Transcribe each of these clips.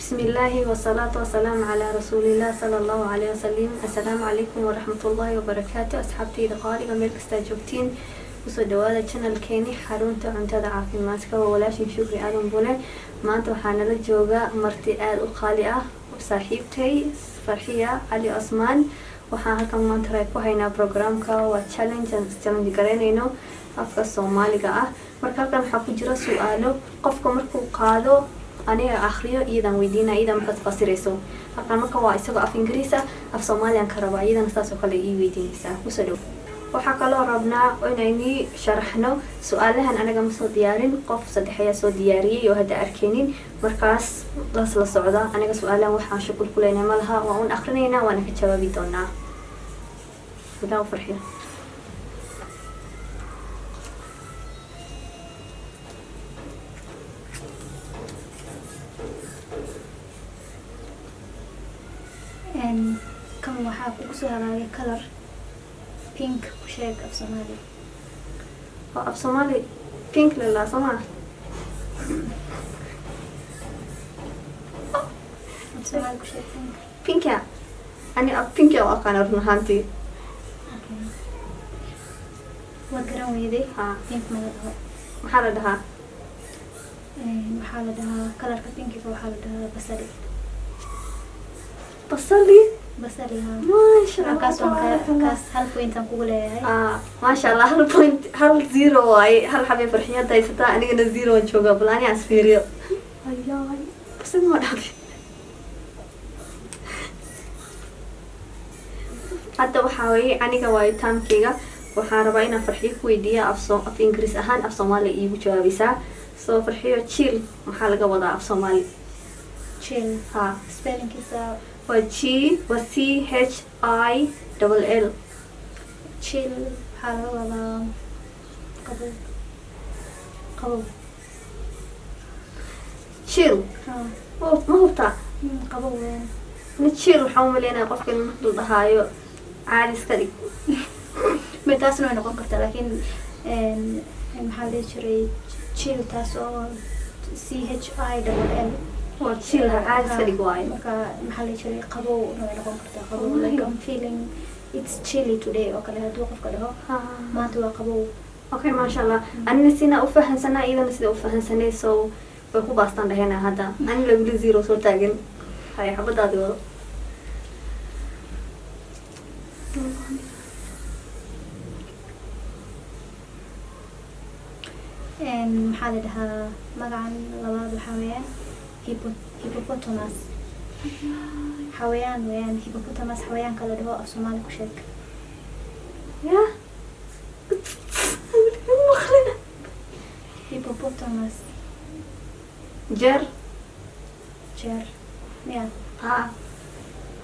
Bismillaahi wasalaatu wasalaamu calaa rasuulillaah sala Allahu calayhi wasalim. Assalaamu calaykum waraxmatullaahi wabarakaatu. Asxaabtayda qaaliga, meel kastaa joogtiin, kusoo dhawaada channelkeeni Xarunta Cuntada Caafimaadka. Waa walaashin Shukri Aadan Bune. Maanta waxaa nala jooga marti aada u qaali ah, saaxiibtay Farxiya Cali Cosmaan. Waxaan halkan maanta ku haynaa programka, waa challenge aan challenge garaynayno afka Soomaaliga ah. Marka halkan waxaa ku jira su-aalo. Qofka markuu qaado, aniga akriyo, iyadan weydiina, iyada markaad fasirayso. Halkan marka waa isagoo af Ingiriis ah, af Soomaaliyan ka rabaa, iyadana saas oo kale ii weydiinaysaa. Kusoo dhow. Waxaa kaloo rabnaa inaynii sharaxno su-aalahan. Anaga ma soo diyaarin, qof saddex ayaa soo diyaariyey oo hadda arkeynin. Markaas las la socda, anaga su-aalahan waxaan shuqul ku leynay ma laha. Waa un akrinaynaa, waana ka jawaabi doonaa. Bilaw, Farxiyo. Kan waxaa kugu soo hagaagay color pink. Ku sheeg af Soomaali. Oo af Soomaali pink lalaa, soo maa? Af Soomaali ku sheeg pink. Pinka ani af pinka u aqaana, run ahaantii. Okay, waad garan weyday. Ha. Pink ma la dhaho. Maxaa la dhahaa? Waxaa la dhahaa colorka pinkiga, waxaa la dhahaa basali. Basali? Basali, ha. Maasha Allah. Kaas waan tabaaraka Allah. Kaas hal point aan kugu leeyahay. Ah, maasha Allah, hal point, hal zero waaye. Hal xabay Farxiyada haysataa, anigana zero waan joogaa. Bal ani aan isfiiriyo. Ayaay, basali ma dhahday. Hadda waxaa weeye aniga waayo taamkeyga. Waxaan rabaa inaan Farxiyo ku weydiiya af Ingiriis ahaan, af Soomaali iigu jawaabaysaa. So Farxiyo, chill maxaa laga wadaa af Soomaali? Chill? Ha. Spellingkiisa? Waa G, waa CHILL. Chill waxaa laga wadaa qabow, qabow. Chill? Ha. Ma hubtaa? Qabow weyn. Ni chill waxaan u maleynaya qofka in marka la dhahaayo caadi iska dhig. Ma, taasna way noqon kartaa, laakiin maxaa la dhihi jiray, chill taas oo CHILL. Waa chill, ha, caadi iska dhig waayo. Marka maxaa la dhihi jiray, qabowna way noqon kartaa, qabow. Wallahi. Like "I'm feeling it's chilly today" oo kale hadduu qofka dhaho, maanta waa qabow. Okay, maasha Allah. Anina sina u fahansanaa, iyadana sida u fahansanay, so way ku baastaan dhahena. Hadda ani la weli zero soo taagan. Hay, xabadaadi wado. Maxaa la dhahaa magacan labaad? Waxaa weeyaan hippopotamus. Xawayaan weeyaan hippopotamus. Xawayaanka la dhaho af Soomaali ku sheeg. Ya, maqlina. Hippopotamus. Jeer. Jeer miya? Ha.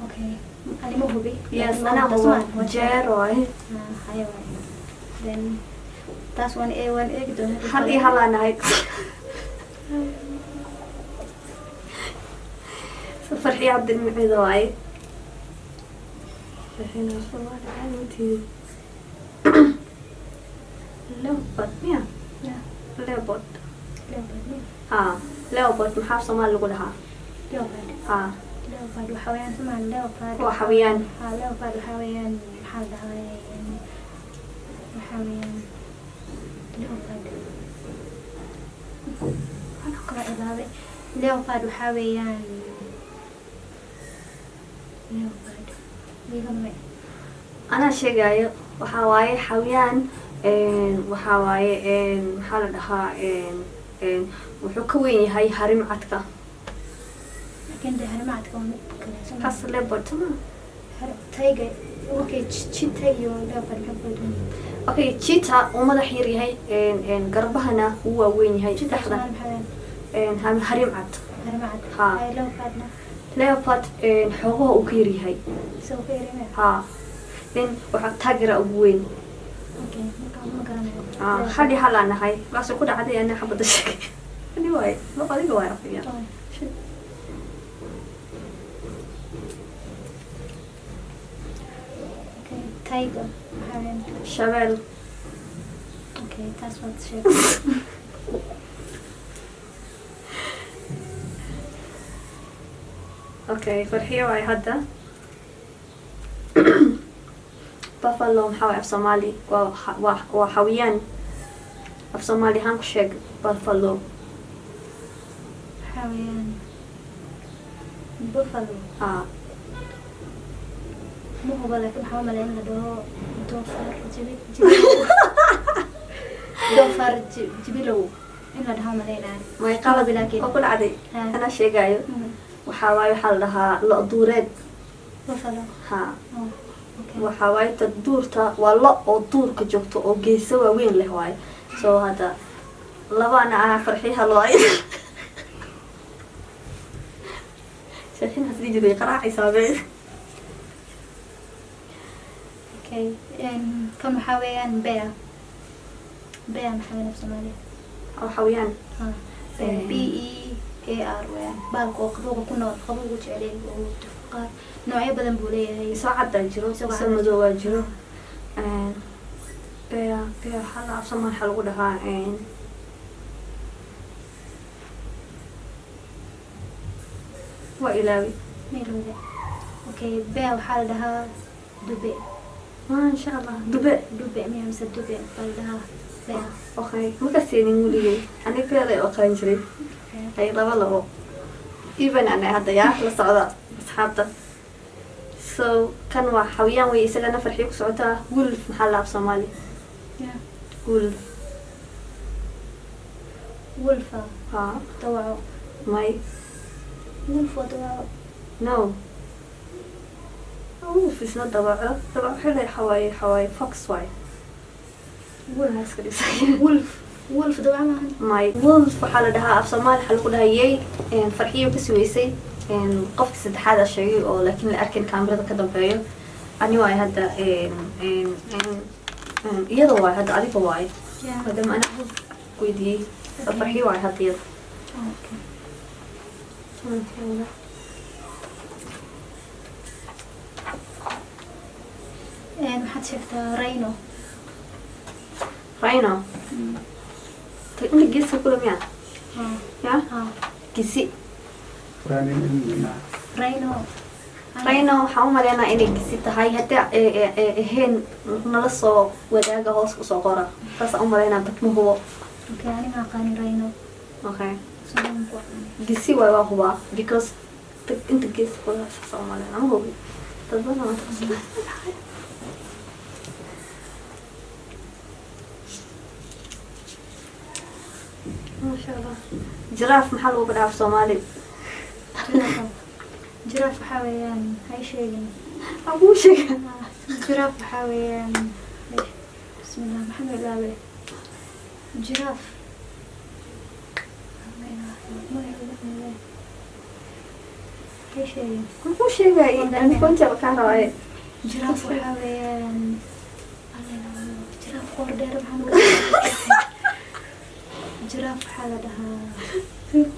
Okay, ani ma hubi. Yes. Laakiin Anaa waa hubo. waa. Jeer waaye. Ah, haya waaye. Then taas waan eegi doonaa. Hal iyo hal aan ahay. Farxiyo Cabdilmaciid waaye. Farxiyo Soomaali caadi. Leopard miya? Yeah. Leopard. Leopard miya? Ha, leopard maxaa af Soomaali lagu dhahaa? Leopard? Ha. Leopard waxaa weeyaan somaa leopard. Waa xawayaan. Ha, leopard waxaa weeyaan, maxaa la dhahaa, waxaa weeyaan leopard, waxaan kala ilaabay. Leopard waxaa weeyaan leopard igama. Anaa sheegayo. Waxaa waaye xawayaan, waxaa waaye, maxaa la dhahaa, wuxuu ka weyn yahay harim cadka. Laakiin de harimacadka waa mid kale soo ma? Kaas leopard soma? Tiger, okay, cheetah iyo leopard maxay kala duwan yihiin? Okay, cheetah uu madax yar yahay, garbahana wuu waaweyn yahay. Cheetah dhexda. Soomaali maxaa weeyaan? Harim cad. Harimacad. Ha. Ay, leopardna? Leopard xoogaha uu ka yar yahay. Isagoo ka yarimaya. Ha, then waxaa tiger ugu weyn. Okay, marka ma garanayo. Ah, hal iyo hal aan nahay. Markaasuu ku dhacday ana xabada sheegay. Ani waaye ma adiga waaye afiya. Oh. Shit. Okay, tiger maxaa weeyaan? Shabeel. Okay, taas waad sheegtay. Okay, Farxiyo waay hadda. Buffalo maxaa waay af Soomaali? Waa xawiyaan. Af Soomaali ahaan ku sheeg buffalo. Waxaa weeyaan buffalo. Ah. Ma hubo, laakiin waxaa u malaya in la dhaho doofaar jibi jibilow, doofaar jibilow in la dhaho malaynaya. May, qalad. Laakiin oo ku dhacday. Ha. Anaa sheegayo. Waxaa waaye, waxaa la dhahaa lo duureed. Buffalo. Ha. Oh, okay. Waxaa waaye ta duurta, waa lo oo duurka joogto oo geeso waaweyn leh waaye. So hadda labana anaa, Farxiyaha loo ay sheekinaas dhihi jiray qaraacaysaa be. Okay, kan waxaa weeyaan bear. Bear maxaa weeyaan af Soomaaliya? Waxa weeyaan Ha, bear. B E A R weeyaan. Baalka oo qabowga ku nool, qabowgu jecel oo qaar noocyo badan buu leeyahay. Isoo caddaa jiro, Isoo isoo caddaa. Madow waa jiro. Bear, bear waxaa la af Soomaali waxaa lagu dhahaa waa ilaawi. Meelowda. Okay, bear waxaa la dhahaa dube. Maasha Allah, dube. Dube miya mise dube baa la dhahaa bear. Okay, ma ka siinin weligay ani, bear ay aqaan jiray. Okay. Ay, 2-2 even ana hadda yaa la socda asxaabta. So kan waa xawiyaan wey, isagana Farxiyo ku socotaa. Wolf maxaa la af Soomaali? Yeah. Wolf. Wolfa. Ha. Dawaco. May. Wolf waa dawaco. No, wolf isna dawaco. Dawaco waxay leedahay xawaaye, xawaaye fox waay. Wolf. Iska dhisay. Wolf, wolf dawaco maahan. May, wolf waxaa la dhahaa af Soomaali waxaa lagu dhahaa yey. Farxiyo ka sugeysay. Qofka saddexaad a sheegay oo laakiin la arkin kaamirada ka dambeeyo ani waay hadda. Iyada waay hadda, adiga waay. Yeah. Maadaama ana wolf weydiiyey. Okay. Farxiyo waay hadda iyada. Okay. Okay. Waxaad sheegtaa rhino. Rhino. Ta inta geeska kula miya? Ha. Ya. Ha. Gisi. Rhino. Rhino waxaan u maleynaa inay gisi tahay. Haddii ahayn, nala soo wadaaga, hoos usoo qora. Saasaan u maleynaa, bad ma hubo. Okay, ani ma aqaani rhino. Okay. Soo ku aqaani. Gisi waay, waa hubaa, because inta geeska kula saasaan u maleynaa. Ma hubi, dad badan waa taas. Maasha Allah. Giraffe maxaa lagu dhahaa af Soomaali? Giraffe. Giraffe waxaa weeyaan, hay sheegin. Waxaan kuu sheega. Giraffe waxaa weeyaan, bismillah, maxaa loo ilaabe giraffe? Hay sheegin. Waxaan kuu sheegay ani koonjaba kaa rabaaye. Giraffe waxaa weeyaan, giraffe qoor dheer maxaa lagu, giraffe waxaa la dhahaa.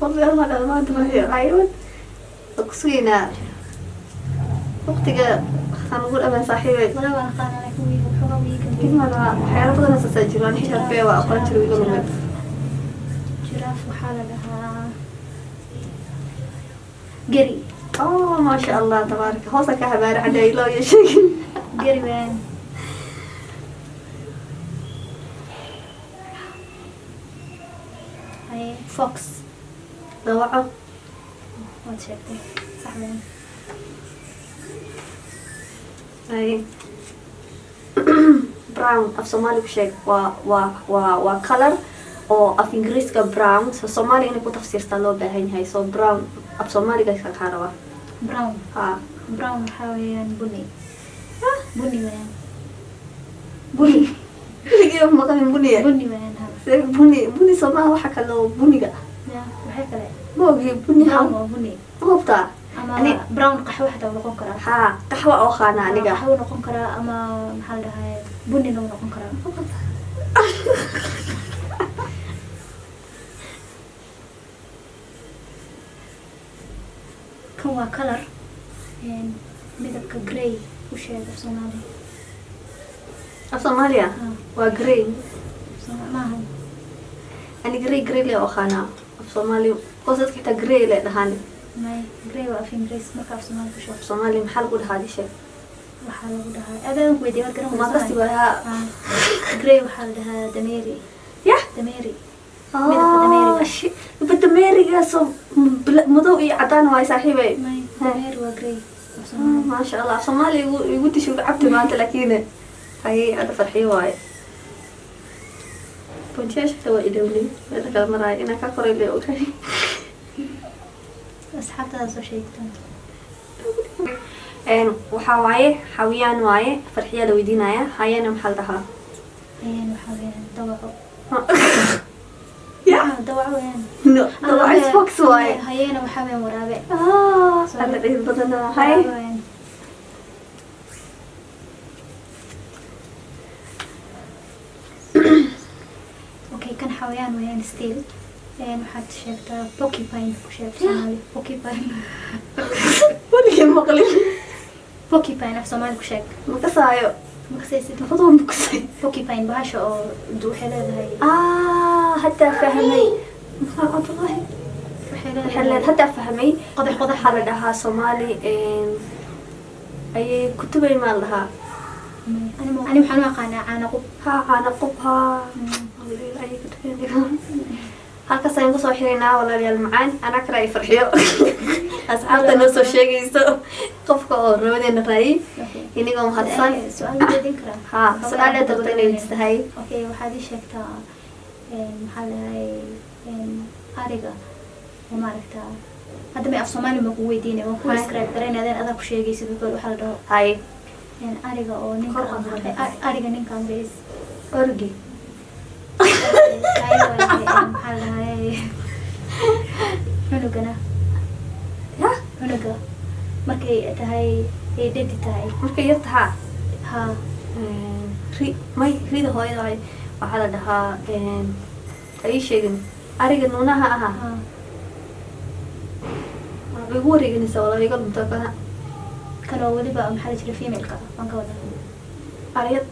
Qordeer ma dhala maanta ma xayawaan. Waa ku sugaynaa waqtiga, waxaan ugu dhamaan saaxiibay. Wala waan aqaana, laakiin wiiga waxoogaa wiiga. Ilma lahaa waxyaalo badan saasaa jiro. Ani xitaa bee waa aqoon jiro iga lumay. Giraffe waxaa la dhahaa geri. Oh, maasha Allah, tabaaraka. Hoosa ka habaara xadha ilaa iyo sheegin. Geri weeyaan. Haye, fox. Dawaco. Waad sheegtay, sax weeyaan. Ay, brown af Soomaali ku sheeg. Waa color oo af Ingiriiska brown, so Soomaali inay ku tafsiirtaa loo baahan yahay. So brown af Soomaaliga kaa rabaa. Brown. Ha. Brown waxaa weeyaan bunni, bunni weeyaan. Buni weligii maqalin buniya. Bunni weeyaan, ha. See buni? Buni soomaha waxa kale oo buniga ah. Ya, waxay kale. Ma ogi buni. Brown waa bunni. Ma hubtaa? Ama brown qaxwo xataa wuu noqon karaa. Haa, qaxwa oo qaana aniga. Qaxwo noqon karaa ama maxaa la dhahaa, bunnina wuu noqon karaa. Kan waa color, midabka grey u sheeg af Soomaali. Af Soomaaliya? Ha. Waa grey. Maahan. Ani grey, grey le oo qaana af Soomaali, qoos dadka xitaa grey le dhahaan. May, grey waa af Ingiriis. Marka af Soomaali ku sheeg. Soomaali maxaa lagu dhahaa dishe? Waxaa lagu dhahaa, adaan ku weydiiya, waad garan. Ma kasi wayaa. Ah, grey waxaa la dhahaa dameeri. Yah. Dameeri. Midabka dameeriga. Ba dameerigaasoo madow iyo cadaan waay, saaxiibay. May, dameeri waa grey af Soomaali. Maasha Allah, af Soomaali igu dishay, igu cabti maanta, laakiin hayay hadda farxiyo waaye. Pointiyaasha xitaa waa ilowlay meela kala maraayo inaan ka koray le ogahay. Asxaabtaada soo sheegi doonta. Waxaa waaye xawiyaan waaye, Farxiyaa la weydiinaya. Hayana maxaa la dhahaa? Ayaan waxaa weeyaan dawaco. Ya. Ah, dawaco weeyaan. No, dawaco is fox waaye. Hayeena waxaa weeyaan waraabe. Ah, hadda ciid badanaa hay. Waraabe weeyaan. Okay, kan xawayaan weeyaan still. Waxaad sheegtaa porcupine, ku sheeg Soomaali porcupine. Weligii maqlin. Porcupine af Soomaali ku sheeg. Ma kasaayo. Ma kasaysid? Labadaba ma kasay. Porcupine bahasha oo waxay leedahay. Ah, hataa fahmay. Maxaa Cabdullaahi? Waxay waxay leedahay leedahay, hataa fahmay. Qodax qodax. Waxaa la dhahaa Soomaali ayay kutubay maa la dhahaa. Ani waxaan u aqaanaa caano qub. Ha, caana qub, ha. Ayay kutubay. Halkaas ayaan kusoo xiraynaa, walaalayaal macaan. Anaa kale ay Farxiyo, asxaabta noo soo sheegayso qofka oo rabadeena raayay. Okay. Inigoo mahadsan. Su-aal ma jeedin karaa? Ha, su-aal aad rabto inay tahay. Okay, waxaad ii sheegtaa maxaa lahay ariga oo maaragtaa hadda may af Soomaali ma ku weydiinay, waan ku Hay. describe garaynay, adeen adaa ku sheegaysid wuxuu waxaa la dhaho. Hay. Ariga oo ninka Kor qaad. Ariga ninka magaciis. Orgi. Hay waaye, maxaa lahay cunugana? Ya. Cunuga markay tahay ay dhedi tahay. Markay yar tahaa. Ha. Ri may, rida hooyada waay. Waxaa la dhahaa ha ii sheegin ariga nuunaha ahaa. Ha. Waa igu wareeganaysaa walaa, iga lunta kana. Kanoo weliba maxaa la jira femaleka waan ka wadaa. Ariyad.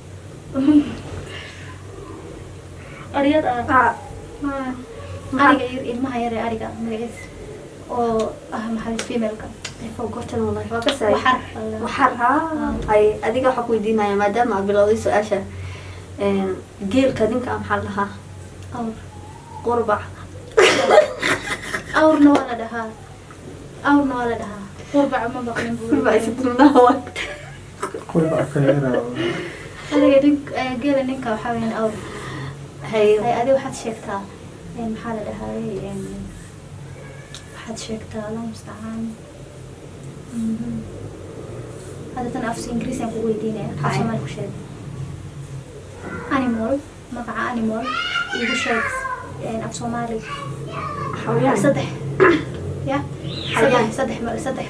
Aryad ah. Ah. Ariga yar, ilmaha yar ee ariga magaciis oo ah maxaa la femaleka. I forgotten, wallahi waa ka saay. Waxar. Waxar, ha. Ay, adiga waxaa ku weydiinaya maadaama aad bilowday su-aasha geelka ninka maxaa la dhahaa? Awr. Qurbac. Awrna waa la dhahaa, awrna waa la dhahaa, qurbac ma baqlin buu. Qurbac isdulnaha waa. Qurbac ka yaraa. Adiga geela ninka waxaa weeyaan awr. Hay. Hay, adiga waxaad sheegtaa maxaa la dhahaayey waxaad sheegtaa, Allah mustacaan. Hadda tan af Ingiriisi aan kugu weydiinaya, af Hay. Soomaali ku sheeg animal, magaca animal igu sheeg af Soomaali. Xawayaan. Saddex ya. Xayawaan. Saddex saddex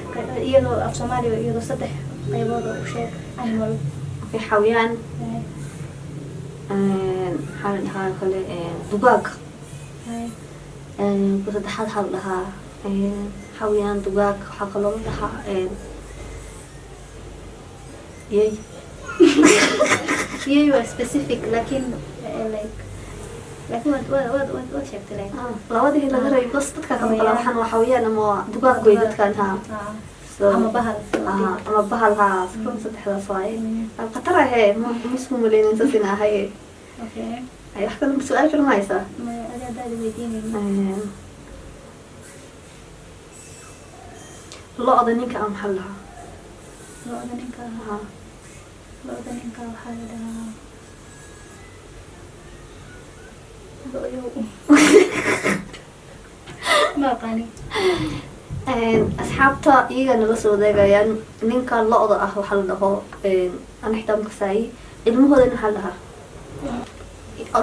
iyadoo af Soomaali, iyadoo saddex qaybood oo u sheeg animal. Okay, xawayaan. Maxaa la dhahaa kale? Dugaag. Ku saddexaad waxaa la dhahaa xawayaan, dugaag, waxaa kaloo la dhahaa yey. Yey waa specific, laakiin like laakiin waad sheegtay like. Labadii laga rabay bas dadka kama kala waxaan waa xawayaan ama waa dugaag wey dadkan, ha. So, ama bahal. Aha, ama bahal, ha, run, saddexdaas waaye. Khatar ahee, ma isku maleynin saas ina ahay. Okay. Ay, wax kale, su-aal kale ma haysaa? Ma adi haddaad weydiinaynin. Lo-da ninka ah maxaa la dhahaa? Lo-da ninka? Aha. Lo-da ninka waxaa la dhahaa lo-yow, ma aqaani. Asxaabta iyaga nala soo wadaagayaan ninka lo-da ah waxaa la dhaho. Ana xitaa makasaayey. Ilmahoodan waxaa la dhahaa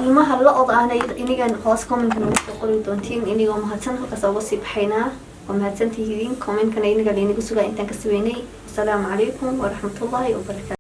ilmaha lo-da ahna inigan hoos commentka nagu soo qori doontiin. Inigoo mahadsan, halkaas uga sii baxaynaa. Waa mahadsantihiin, commentkana iniga laynaga sugaa intaan ka sameynay. Asalaamu calaykum waraxmatullaahi wabarakaatu.